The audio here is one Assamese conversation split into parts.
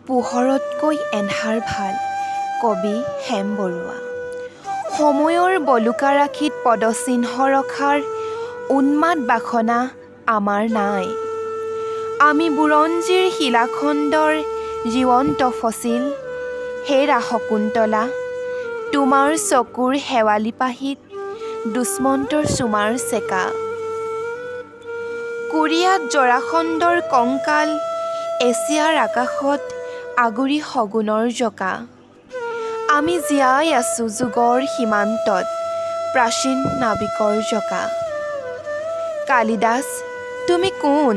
পোহৰতকৈ এন্ধাৰ ভাল। কবি হেম বৰুৱা। সময়ৰ বলুকা ৰাশিত পদচিহ্ন ৰখাৰ উন্মাদ বাসনা আমাৰ নাই। আমি বুৰঞ্জীৰ শিলাখণ্ডৰ জীৱন্ত ফচিল। হেৰা শকুন্তলা, তোমাৰ চকুৰ শেৱালি পাহিত দুষ্মন্তৰ চুমাৰ চেকা। কোৰিয়াত জৰাসন্ধৰ কংকাল, এছিয়াৰ আকাশত আগুৰি শগুনৰ জকা। আমি জীয়াই আছো যুগৰ সীমান্তত প্ৰাচীন নাৱিকৰ জকা। কালিদাস, তুমি কোন?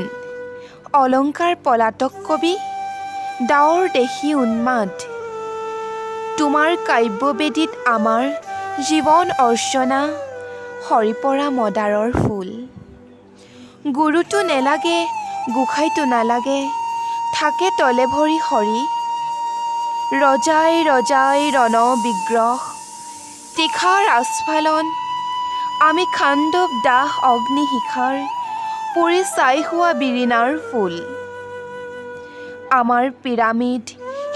অলংকাৰ পলাতক কবি, ডাৱৰ দেখি উন্মাদ। তোমাৰ কাব্যবেদীত আমাৰ জীৱন অৰ্চনা সৰি পৰা মদাৰৰ ফুল। গুৰুটো নেলাগে, গোসাঁইটো নালাগে, থাকে তলে ভৰি সৰি। ৰজাই ৰজাই ৰণ বিগ্ৰহ, তীখাৰ আস্ফালন। আমি খাণ্ডৱ দাহ অগ্নি শিখাৰ পুৰি ছাই হোৱা বিৰিণাৰ ফুল। আমাৰ পিৰামিড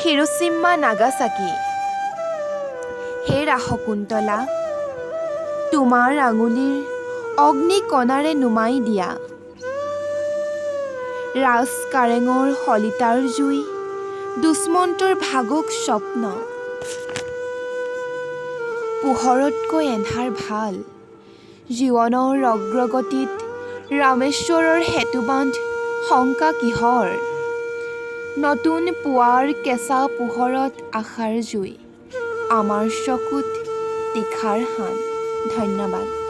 হিৰোচিমা নাগাচাকি। হেৰা শকুন্তলা, তোমাৰ আঙুলিৰ অগ্নিকণাৰে নুমাই দিয়া ৰাজ কাৰেঙৰ শলিতাৰ জুই, দুষ্মন্তৰ ভাবুক স্বপ্ন। পোহৰতকৈ এন্ধাৰ ভাল। জীৱনৰ অগ্ৰগতিত ৰামেশ্বৰৰ সেতুবান্ধ শংকা কিহৰ? নতুন পুৱাৰ কেঁচা পোহৰত আশাৰ জুই, আমাৰ চকুত তীখাৰ শান। ধন্যবাদ।